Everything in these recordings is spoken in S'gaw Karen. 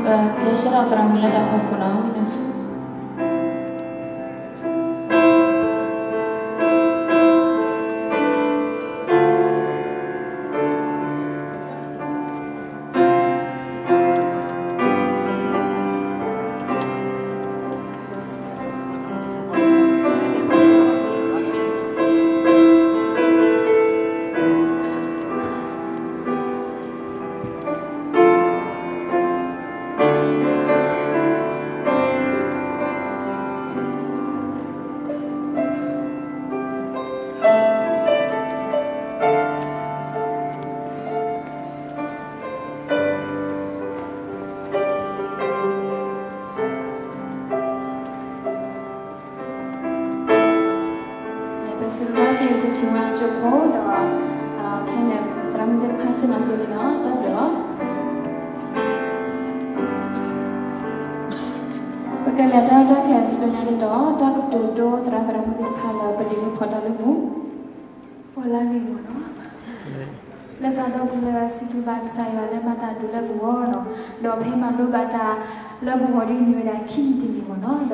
ပကဆှၢထီၣ်သရၣ်မုၣ်လၢတၢ်ဖီခိၣ်နီၤ, ဝံသးစူၤ. ပစံးဘျုးဘၣ်က့ၤ ပတထံၣ်ဝဲအကၠိဖိဒီး ခဲန့ၣ် သရၣ်မုၣ်သ့ၣ်တဖၣ်စ့ၢ်ကီးန့ၣ်လီၤ. တၢ်ဘျုးလီၤ. ပကလဲၤတၢ်ရဲၣ်တၢ်ကျဲၤဆူညါတတီၤ, တၢ်ကတိၤဒိသရၣ်သရၣ်မုၣ်သ့ၣ်တဖၣ်လၢပဒုးမုၢ်ဖီတၢ်လၢမူ ပှၤလၢအဂ့ၤမ့ၢ်နီၤ, လၢသးဒီဖျၢၣ်စံးဘျုးဘၣ်ကစၢ်ယွၤလၢမၤတၢ်ဒိလၢပဂီၢ်နီၤ, ဒီးဖဲမၤလိဘၣ်တၢ်လၢပဂီၢ်ဒ်န့ၣ်မ့ၢ်ဝဲဒၣ်ခံနံၣ်တ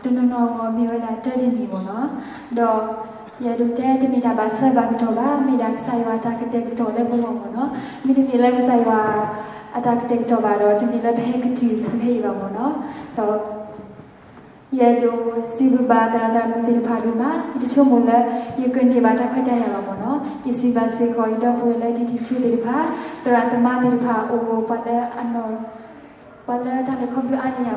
နံၣ်မ့ၢ်နီၤ, ဒီးတနီၤနီၤဂီၢ်မ့ၢ်ဝဲဒၣ်တၢတနံၣ်မ့ၢ်နီၤ, ဒီးယအဲၣ်ဒိးတဲတမ့ၢ်တၢ်ဘၣ်ဆၢဘၣ်ကတီၢ်ဘၣ်, မ့ၢ်ဒၣ်ကစၢ်ယွၤအတၢ်ကတဲာ်ကတီၤလၢပဂီၢ်မ့ၢ်နီၤ, မ့တမ့ၢ်လၢကစၢ်ယွၤအတၢ်ကတဲာ်ကတီၤဘၣ်ဒီး တမ့ၢ်လၢပဟဲကတုၤဖဲအံၤဘၣ်မ့ၢ်နီၤ, ဒီး ယအဲၣ်ဒိးစံးဘျုးဘၣ်သရၣ်သရၣ်မုၣ်သ့ၣ်တဖၣ်ဒိၣ်မး, ယတဆိကမိၣ်လၢယကန့ၢ်ဘၣ်တၢ်ခွဲးတၢ်ယာ်ဘၣ်မ့ၢ်နီၤ, ယစံးဘျုးစ့ၢ်ကီးယဒီပုၢ်ဝဲၢ်လၢဒံထံထူသ့ၣ်တဖၣ်, သရၣ်သမါသ့ၣ်တဖၣ်အိၣ် ပှၤလၢအနီၢ် ပှၤလၢတၢ်လဲၤခီဖျိအါန့ၢ်ယၤအိၣ်နီၤ,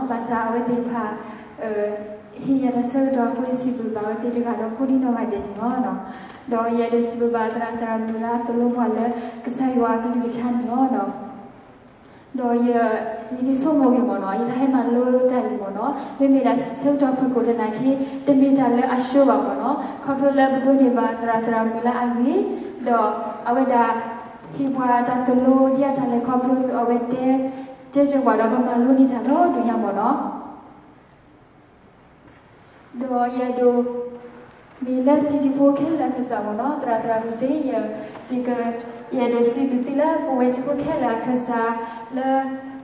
ဘၣ်ဆၣ်အဝဲသ့ၣ်တဖၣ် ဟ့ၣ်ယၤတၢ်ဆၢကတီၢ်အဃိ ယစံးဘျုးဘၣ်အဝဲသ့ၣ်တဂၤဒီးကိးဒံနီၢ်ဂၤဒဲးန့ၣ်လီၤ. ဒီးယအဲၣ်ဒိးစံးဘျုးဘၣ်သရၣ်သရၣ်မုၣ်လၢအသိၣ်လိပှၤလၢကစၢ်ယွၤအကလုၢ်ကထါန့ၣ်လီၤ. ဒီးယ ယကဆိကမိၣ်ဂ့ၤမ့ၢ်နီၤ, ယတၢ်ဟဲမၤလိတၢ်အံၤမ့ၢ်နီၤ, မ့မ့ၢ်ဒၣ်ဆၢကတီၢ်ဖုၣ်ကိာ်သနာ်က့ တမ့ၢ်တၢ်လၢအဆှၢဘၣ်မ့ၢ်နီၤ, ခီဖျိလၢပဒိးန့ၢ်ဘၣ်သရၣ်သရၣ်မုၣ်လၢအဂ့ၤ, ဒီးအဝဲဒၣ်ဟ့ၣ်ပှၤတၢ်သိၣ်လိဒ်အတၢ်လဲၤခီဖျိအသိး အဝဲတဲ တဲကၢၤပှၤဒီးပမၤလိန့ၢ်တၢ်လီၤဒိၣ်ညါမ့ၢ်နီၤ. ဒီးယအဲၣ်ဒိး မ့ၢ်လၢတံၤသကိးဖိခဲလၢာ်အခၢၣ်စးမ့ၢ်နီၤ, သရၣ်သရၣ်မုၣ်သ့ၣ်, ယ ယက ယအဲၣ်ဒိးစံးဘျုးသုလၢပဝဲတံၤသကိးဖိခဲလၢာ်အခၢၣ်စး လၢ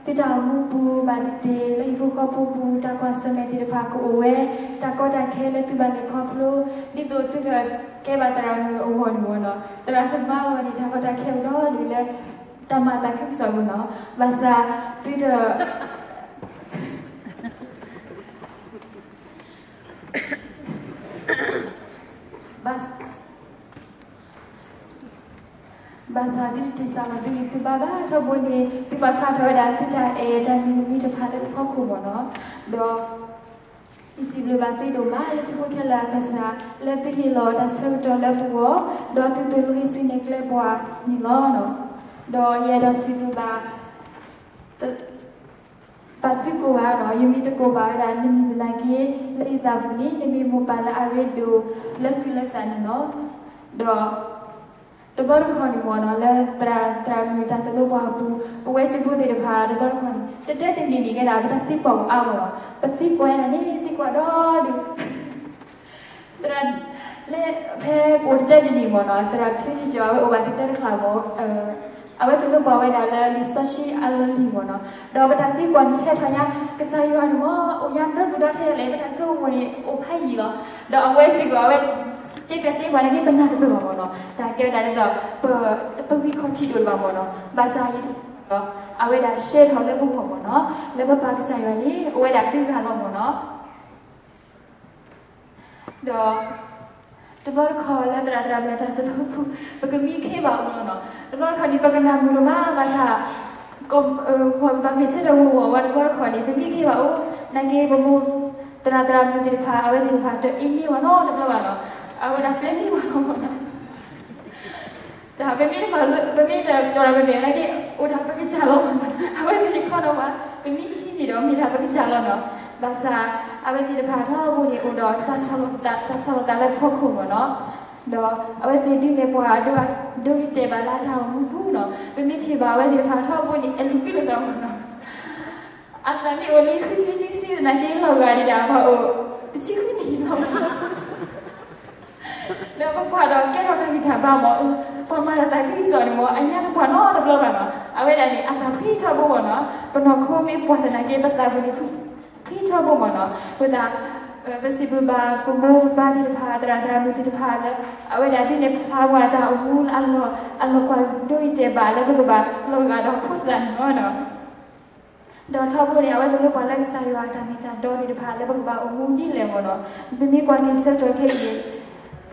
သုတၢ်အိၣ်မူပူၤဘၣ်သ့ၣ်သ့ၣ် လၢဟံၣ်ဖိဃီဖိပူၤ တၢ်ကွၢ်ဆၢၣ်မဲာ်သ့ၣ်တဖၣ်ကအိၣ်ဝဲ, တၢ်ကီတၢ်ခဲလၢသုဘၣ်လဲၤခီဖျိ ဒ်သိးသုကကဲဘၣ်သရၣ်မုၣ်အဂီၢ်န့ၣ်မ့ၢ်နီၤ, သရၣ်သမါအဂီၢ်န့ၣ် တၢ်ကီတၢ်ခဲအိၣ်ဒီဒုးလၢ တၢ်မၤအသးခုကစီၣ်မ့ၢ်နီၤ, ဘၣ်ဆၣ်သုတ ဘၣ်ဆၣ်သုတတ့ၢ်စၢ်လီၤသုဂံၢ်သုဘါဘၣ်, ထီဘိန့ၣ် သုပာ်ဖျါထီၣ်ဝဲဒၣ်သုတၢ်အဲၣ်တၢ်မံၤမံၤတဖၣ်လၢပဖီခိၣ်မ့ၢ်နီၤ, ဒီး ယစံးဘျုးဘၣ်သုဒိၣ်မးလၢတံၤသကိးဖိခဲလၢာ်အခၢၣ်စး လၢသုဟ့ၣ်လီၤတၢ်ဆၢကတီၢ်လၢပဂီၢ်, ဒီးသုသိၣ်လိဟ့ၣ်ဆူၣ်နဲၣ်ကျဲပှၤန့ၣ်လီၤ. ဒီးယအဲၣ်ဒိးစံးဘျုးဘၣ် ဘၣ်သုကိးဂၤဒီး ယမ့ၢ်တကိးဘၣ်ဝဲဒၣ်နမံၤသနာ်က့ လၢယသးပူၤန့ၣ် နမ့ၢ်မိၢ်ပၢ်လၢအရ့ဒိၣ်လၢသူၣ်လၢသးန့ၣ်လီၤ. ဒီး တဘျီတခီၣ်န့ၣ်မ့ၢ်နီၤ လၢသရၣ်သရၣ်မုၣ်တၢ်သိၣ်လိပှၤအပူၤ ပဝဲတံၤသကိးဖိသ့ၣ်တဖၣ်တဘျီတခီၣ်န့ၣ် တတၢတနံၤန့ၣ်ကဲဒၣ် ပတၢ်သံကွၢ်အိၣ်အါမ့ၢ်နီၤ ပသံကွၢ်န့ၣ် သံကွၢ်ဒီဒုး သရၣ် လၢ ဖဲပအိၣ်တတၢတနံၤမ့ၢ်နီၤ သရၣ်ဖံကၠီအဝဲအိၣ်ဘၣ်တတၢတကျါမ့ၢ် အဝဲသိၣ်လိပှၤဝဲဒၣ်လၢလံာ်စီဆှံအလီၢ်လံၤမ့ၢ်နီၤ ဒီးပတၢ်သံကွၢ်န့ၣ်ဟဲထီၣ်ညါ ကစၢ်ယွၤန့ၣ်မ့ၢ် အိၣ်ညါဒီဒူၣ်ဒီထၢလဲၣ် ပတၢ်ဆိကမိၣ်န့ၣ် အိၣ်ဖးယံာ်လီၤ ဒီးအဝဲစ့ၢ်ကီး အဝဲ တဲပျးတဲပှၤန့ၣ် ပနၢ်တပၢၢ်ဘၣ်မ့ၢ်နီၤ တၢ်ကဲဝဲဒၣ်ဒ်သိး ပဂံၢ်ခီၣ်ထံးဒိၣ်တဘၣ်မ့ၢ်နီၤ ဘၣ်ဆၣ်ယံၤတဒီး အဝဲဒၣ်ရှဲထီၣ်လၢပဂီၢ်မ့ၢ်နီၤ လၢပပၢ်ကစၢ်ယွၤန့ၣ် အိၣ်ဝဲဒၣ်တဂၤလီၤမ့ၢ်နီၤ ဒီး တဘျီတခီၣ်လၢသရၣ်သရၣ်မုၣ်တၢ်သိၣ်လိပူၤ ပကမံခ့ဘၣ်အိၣ်လီၤနီၤ တဘျီတခီၣ်န့ၣ် ပကနၢ်မုာ်ဒိၣ်မး ဘၣ်ဆၣ် ပှၤဘၣ်ဂ့ၤဆၢထၢၣ်ဂီၢ်ဂီၢ်ဝဲတဘျီတခီၣ်န့ၣ် ပမံခ့ဘၣ်အိၣ် နာ်က့ပမိၢ် သရၣ်သရၣ်မုၣ်သ့ၣ်တဖၣ် အဝဲသ့ၣ်တဖၣ် တအ့န့ၢ်ဝဲနီတဘျီဘၣ်နီၤ အဝဲဒၣ်ပျဲန့ၢ်ဝဲနီၤ တၢ်ပမ့ၢ်တမၤလၢ ပမ့ၢ်တကၠီၤဒီးပမဲာ်နာ်က့ အိၣ်ဒၣ်ပကစၢ်လီၤမ့ၢ်နီၤ အဝဲသ့ၣ်ခီဒီးပှၤ ပမ့ၢ်တဟံးန့ၢ်ဒီးမ့ၢ်ဒၣ်ပကစၢ်လီၤနီၤ ဘၣ်ဆၣ် အဝဲသ့ၣ်တဖၣ်ထီဘိန့ၣ် အိၣ်ဒီးတၢ်ဆီၣ်လီၤသး တၢ်ဆီၣ်လီၤသးလၢဖီခိၣ်မ့ၢ်နီၤ ဒီးအဝဲသ့ၣ်ဒုးနဲၣ်ပှၤ ဒိဂ့ၤတဲာ်ဘၣ်လၢတၢ်အိၣ်မူပူၤနီၤ ပမ့ၢ်ထံၣ်ဘၣ်အဝဲသ့ၣ်တဖၣ်ထီဘိန့ၣ် အလူၤကွံာ်လိာ်သးမ့ၢ်နီၤ အသးမ့ၢ်အိၣ်လံဃုဆံနွံဆံသနာ်က့လီၤဂာ်ဒံးဒၣ် ပှၤအိၣ် တဆံဃုနံၣ်လီၤ ဒီးပကွၢ်ဒီးကဲထီၣ်တၢ်ဂံၢ်တၢ်ဘါမ့ၢ် ပှၤမၤတၢ်သးခုကစီၣ်န့ၣ်မ့ၢ် အညါတပှၢ်နီတဘျီဘၣ်နီၤ. အဝဲဒၣ်န့ၣ် အသးဖှံထီဘိမ့ၢ်နီၤ. ပနီၢ်ခိမ့ၢ်ပှၢ်သနာ်က့ ပသးပူၤန့ၣ် ဖှံထီဘိမ့ၢ်နီၤ. အဃိသတး ပစံးဘျုးဘၣ်ပမိၢ်ပပၢ်သ့ၣ်တဖၣ် သရၣ်သရၣ်မုၣ်သ့ၣ်တဖၣ်လၢ အဝဲဒၣ်ဒုးနဲၣ်ဖျါဝဲတၢ်အိၣ်မူလၢအလီၢ် အလီၢ်ကွၢ်ဒိအံၤတဲာ်ဘၣ်လၢပကဘၣ်လီၤဂာ်ဒီးဖိသၣ်န့ၣ်လီၤ. ဒီးထီဘိန့ၣ် အဝဲသ့ၣ်လိၣ်ပှၤလၢကစၢ်ယွၤအတၢ်မ့ၢ်တၢ်တီသ့ၣ်တဖၣ်လၢပကဘၣ်အိၣ်မူဒ်လဲၣ်မ့ၢ်နီၤ. ပမ့ၢ်ကွၢ်က့ၤဆၢကတီၢ်ခဲအံၤန့ၣ်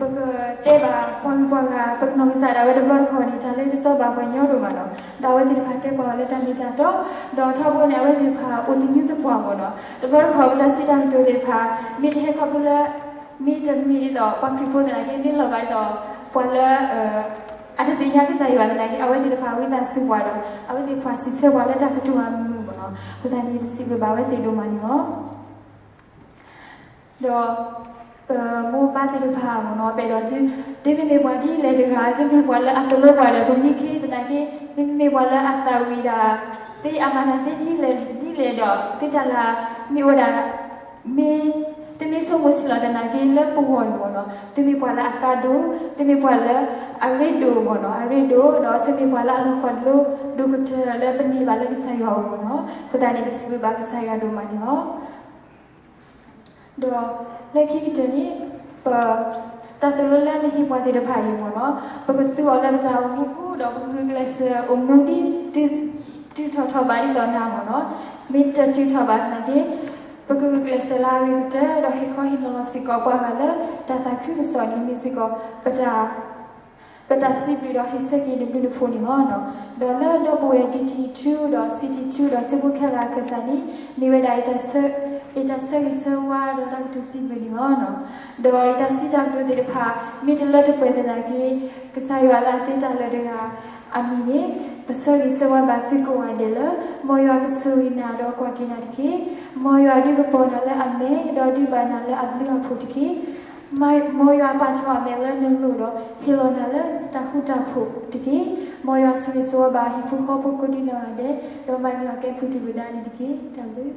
ပကတဲဘၣ်ပှၤဂုၤပှၤဂၤ ပကနီၢ်ကစၢ်ဒၣ်ဝဲတဘျီတခီၣ်န့ၣ် တၢ်လၢပစီဘၣ်ပှၤညီဒိၣ်မးနီၤ. ဒီးအဝဲသ့ၣ်တဖၣ်တဲပှၤအီၤလၢတၢ်မ့ၢ်တၢ်တီ, ဒီးထီဘိန့ၣ် အဝဲသ့ၣ်တဖၣ်အိၣ်သညူသပှၢ်မ့ၢ်နီၤ. တဘျီတခီၣ်ပတၢ်စံးတၢ်ကတိၤသ့ၣ်တဖၣ် မ့ၢ်တဟဲခီဖျိလၢ မ့ၢ်တမ့ၢ်ဒ်သိးပှၤခရံာ်ဖိသနာ်က့ မ့ၢ်လီၤဂာ်ဒ်သိး ပှၤလၢ အတသ့ၣ်ညါကစၢ်ယွၤသနာ်က့ အဝဲသ့ၣ်တဖၣ်ဝံသးစူၤပှၤဒီး အဝဲသ့ၣ်တဖၣ်စံးဆၢပှၤလၢတၢ်ကတိၤအမုာ်မ့ၢ်နီၤ. အဃိသတးန့ၣ် ပစံးဘျုးဘၣ်အဝဲသ့ၣ်ဒိၣ်မးန့ၣ်လီၤ. ဒီး ပမိၢ်ပၢ်သ့ၣ်တဖၣ်မ့ၢ်နီၤ ပအဲၣ်ဒိး သုမ့ၢ်ပှၤဒ်လဲၣ်တဂၤ သုမ့ၢ်ပှၤလၢအသလိပှၤဒီး ပမံခ့သနာ်က့ သုမ့ၢ်ပှၤလၢအသးဝံၣ်ဒၣ် သုအမၤတၢ်သ့ဒ်လဲၣ်ဒ်လဲၣ်ဒီး သုတၢ်လၢ မ့ၢ်အိၣ်ဒၣ် မ့ၢ် သုမ့ၢ်ဆိကမိၣ်ဆံးလီၤသနာ်က့လၢပဂီၢ်န့ၣ်မ့ၢ်နီၤ သုမ့ၢ်ပှၤလၢအကါဒိၣ်, သုမ့ၢ်ပှၤလၢအရ့ဒိၣ်မ့ၢ်နီၤ အရ့ဒိၣ် ဒီးသုမ့ၢ်ပှၤလၢအလီၤကွၢ်လိ ဒိၣ်ကတၢၢ်လၢပန့ၢ်ဘၣ်လၢကစၢ်ယွၤအအိၣ်မ့ၢ်နီၤ. အဃိသတးန့ၣ် ပစံးဘျုးဘၣ်ကစၢ်ယွၤဒိၣ်မးန့ၣ်လီၤ. ဒီးလၢခံကတၢၢ်န့ၣ် ပ တၢ်သိၣ်လိလၢနဟ့ၣ်ပှၤသ့ၣ်တဖၣ်အံၤမ့ၢ်နီၤ ပကသူအီၤလၢပတၢ်အိၣ်မူပူၤ ဒီးပကဂုာ်ကျဲးစၢးအိၣ်မူဒ် တုၤထီၣ်ထီၣ်ဘးဒ်သိးနၤမ့ၢ်နီၤ. မ့ၢ်တတုၤထီၣ်ဘးသနာ်က့ ပကဂုာ်ကျဲးစၢးလၢအဂ့ၤကတၢၢ် ဒီးဟ့ၣ်ခီဟ့ၣ်နီၤလီၤစ့ၢ်ကီးပှၤဂၤလၢ တၢ်သးခုကစီၣ်န့ၣ်မ့ၢ်စ့ၢ်ကီး ပတၢ် ပတၢ်စံးဘျုးဒီးဟ့ၣ်ဆၢက့ၤနဘျုးနဖှိၣ်န့ၣ်လီၤ. ဒီးလၢဒီပုၢ်ဝဲၢ် ဒံၣ်ထံၣ်ထူ ဒီး စံးထံၣ်ထူ ဒီးထံဖိခဲလၢာ်အခၢၣ်စးန့ၣ် မ့ၢ်ဝဲဒၣ် ယတၢ်ဆၢဂ့ၤဆၢဝါဒီးတၢ်ကတိၤစံးဘျုးန့ၣ်လီၤ. ဒီးယတၢ်စံးတၢ်ကတိၤသ့ၣ်တဖၣ် မ့ၢ်တလၢတပှဲၤသနာ်က့ ကစၢ်ယွၤလၢအသ့တၢ်လၢာ်တဂၤအမံၤန့ၣ် ပဆၢဂ့ၤဆၢဝါဘၣ်သုကိးဂၤဒဲးလၢ မ်ယွၤကဆိၣ်ဂ့ၤနၤဒီးကွၢ်က့ၤနၤတက့ၢ်. မ်ယွၤဒုးကပီၤနၤလၢအမဲာ် ဒီးဒုးဘၣ်နၤလၢအဘျုးအဖှိၣ်တက့ၢ်. မ်ယွၤပာ်ထီၣ်အမဲာ်လၢနလိၤဒီး ဟ့ၣ်လီၤနၤလၢတၢ်ဃူတၢ်ဖိးတက့ၢ်. မ်ယွၤဆိၣ်ဂ့ၤဆိၣ်ဝါဘၣ်ဟံၣ်ဖိဃီဖိကိးဒံနီၢ်ဂၤဒဲး ဒီးမၤန့ၢ်အီၤကဲပူၤဒုၣ်ပဒါန့ၣ်တက့ၢ်. တၢ်ဘျုး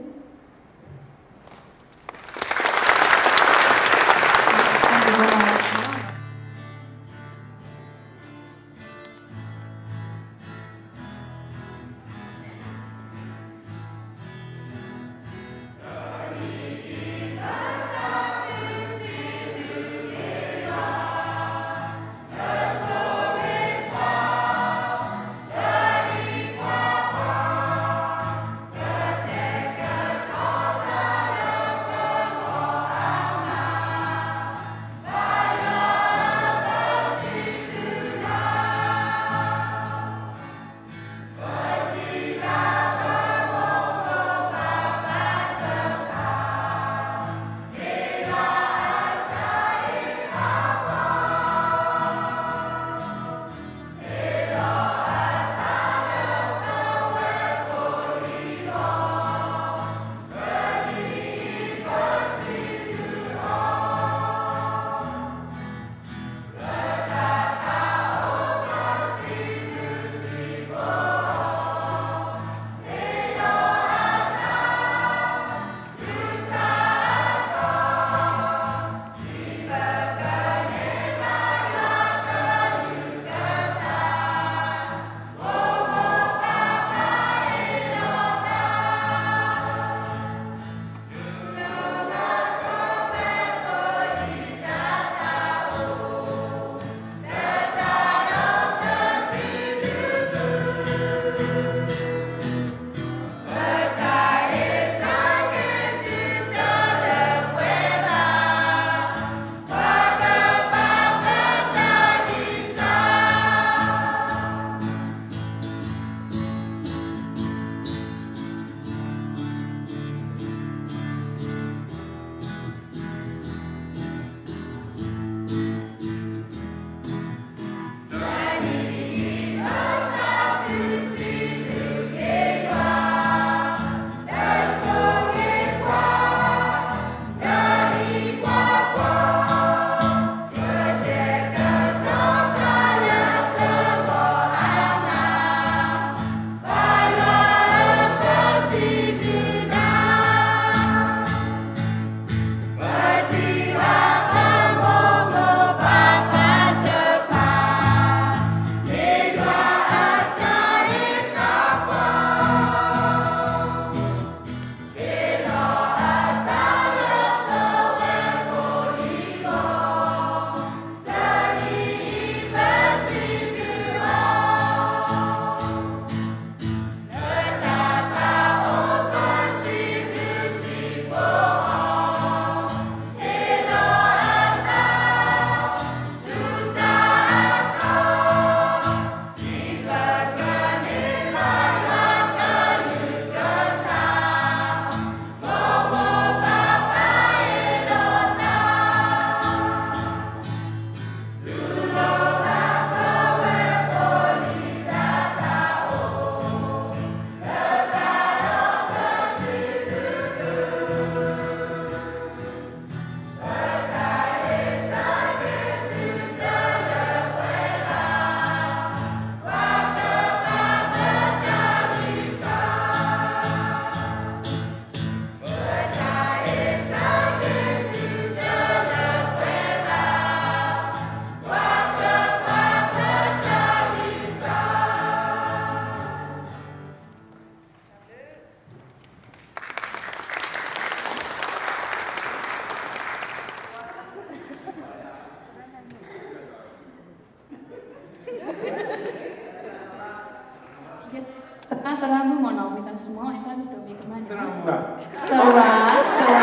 သရၣ်, သရၣ်, သရ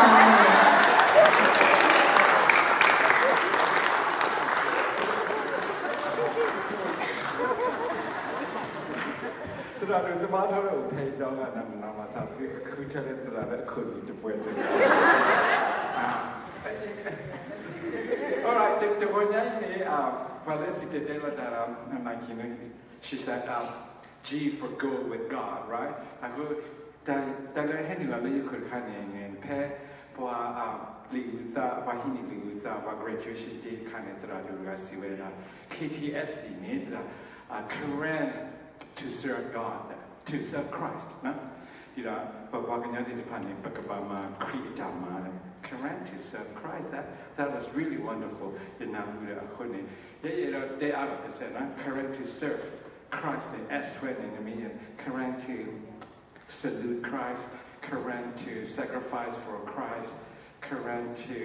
ၣ်ဒိၣ်သမါထီၣ်လၢအိၣ်ဖဲအံၤဒီးဂၤ နမၤသးသုဃုထၢလၢသရၣ်လၢအခိၣ်နူာ်တပှဲၤန့ၣ် All right, တ, တဂီၤညါအံၤန့ၣ် ပှၤလၢစံၣ်တဲၤတဲလီၤတၢ်ဒီး နာ်က့န့ၣ် she said, um, G for go with God, right? အဃိ တၢ်, တၢ်လၢဟဲနုာ်လီၤလၢယခိၣ်တခါန့ၣ်န့ၣ် ဖဲပှၤ လံာ်အုၣ်သး, ပှၤဟံးန့ၢ်လံာ်အုၣ်သး, ပှၤ graduation day တခါန့ၣ် သရၣ်ဒိၣ်တဂၤစံးဝဲဒၣ် K T S C န့ၣ် သရၣ်, current to serve God, to serve Christ, ဒ်ဒီး ပပှၤကညီသ့ၣ်တဖၣ်န့ၣ် ပကဘၣ်မၤခရံာ်အတၢ်မၤန့ၣ် current to serve Christ, that, that was really wonderful, ယနၢ်ဟူဒီးအဃိန့ၣ် ယအဲၣ်ဒိးတဲအါထီၣ်တစဲးန့ၣ် current to serve Christ န့ၣ် S ဝဲန့ၣ် နမ့ၢ် current to salute Christ, current to sacrifice for Christ, current to,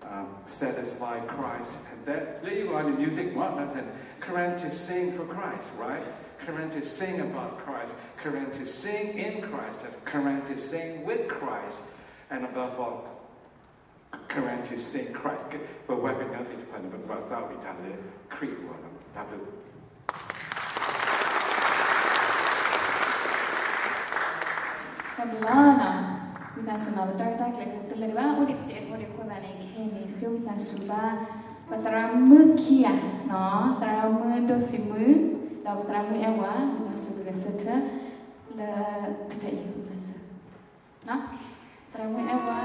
um, satisfy Christ. And then later on in music, what does it? Current to sing for Christ, right? Current to sing about Christ, current to sing in Christ, current to sing with Christ, and above all, current to sing Christ. ပဝဲကညီသ့ၣ်တဖၣ်န့ၣ် ပဘၣ်သးဝံၣ်တၢ်လၢခရံာ်အဂီၢ်လီၤ. တၢ်ဘျုး တၢ်ဘျုးလီၤနီၤ, ဝံသးစူၤနီၤ, ပတၢ်ရဲၣ်တၢ်ကျဲၤတလၢာ်ဘၣ်, အိၣ်ဒံးတစဲးဖိဒံးအဃိသတးန့ၣ် ခဲအံၤန့ၣ် ဃ့ဝံသးစူၤဘၣ် ပသရၣ်မုၣ်ခံဂၤနီၤ, သရၣ်မုၣ်ဒိၣ်စံးမုၢ် ဒီးပသရၣ်မုၣ်အဲၣ်ဝါ, ဝံသးစူၤကဂဲၤဆၢထၢၣ်လၢ ဖဲဖဲအံၤ ဝံသးစူၤ သရၣ်မုၣ်အဲၣ်ဝါ.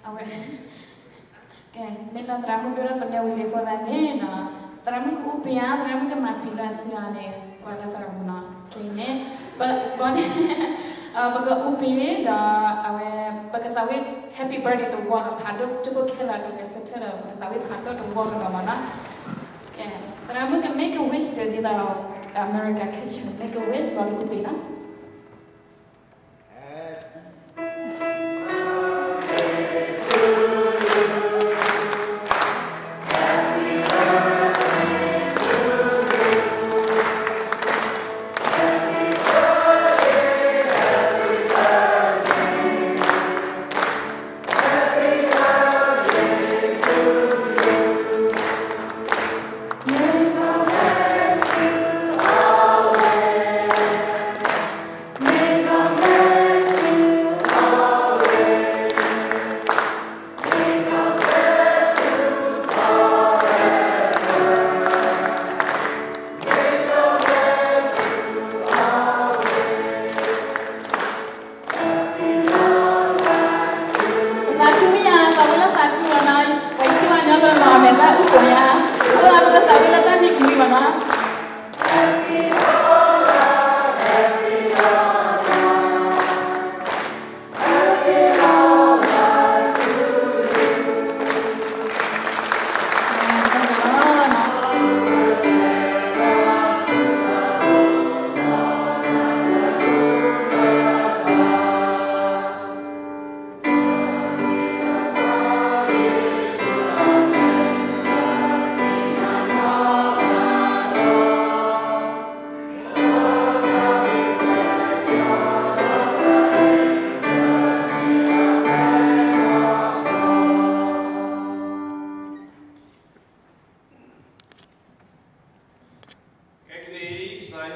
အဝဲ, ကဲ, မ့ၢ်လၢသရၣ်မုၣ်ဒိၣ်ထီၣ်ပနဲဝံၤလံအဃိသတးန့ၣ်နီၤ, သရၣ်မုၣ်ကအူပံၤဧါ, သရၣ်မုၣ်ကမၤပံၤလၢအစုဧါန့ၣ် ကွၢ်လၢသရၣ်မုၣ်နီၤ, ခဲအံၤန့ၣ်, ဘၣ်န့ၣ်, ပကအူပံၤဒီး အဝဲ, ပကသးဝံၣ် happy birthday တဝီနီၤ, ဖးဒိၣ်တဘိခဲလၢာ် ကဂဲၤဆၢထၢၣ်ဒီး ပကသးဝံၣ်ဖးဒိၣ်တဝီကဒီးမးနီၤ. ကဲ, သရၣ်မုၣ်က make a wish ဒီးဒ်သိး America ခဲဆ့ make a wish ဘၣ်လၢအူပံၤနီၤ.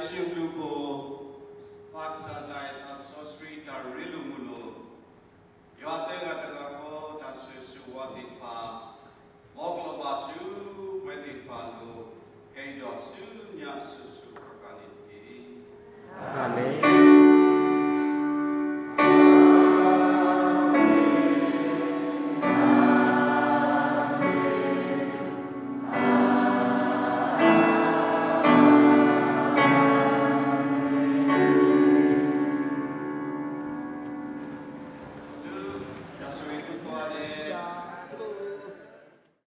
ယ့ၣ်ၡူးဘျုးဖှိၣ်, ပၢ်ကစၢ်တၢ်အဲၣ်တၢ်စီဆှံတၢ်ရ့လိာ်မုာ်လိာ်, ယွၤသၢဂၤတဂၤဃီတၢ်ဆိၣ်ဂ့ၤဆိၣ်ဝါသ့ၣ်တဖၣ်, မ်ကလီၤဘၣ်ဆူပှၤသ့ၣ်တဖၣ်အလိၤ, ခဲအံၤဒီးဆူညါအစိၤ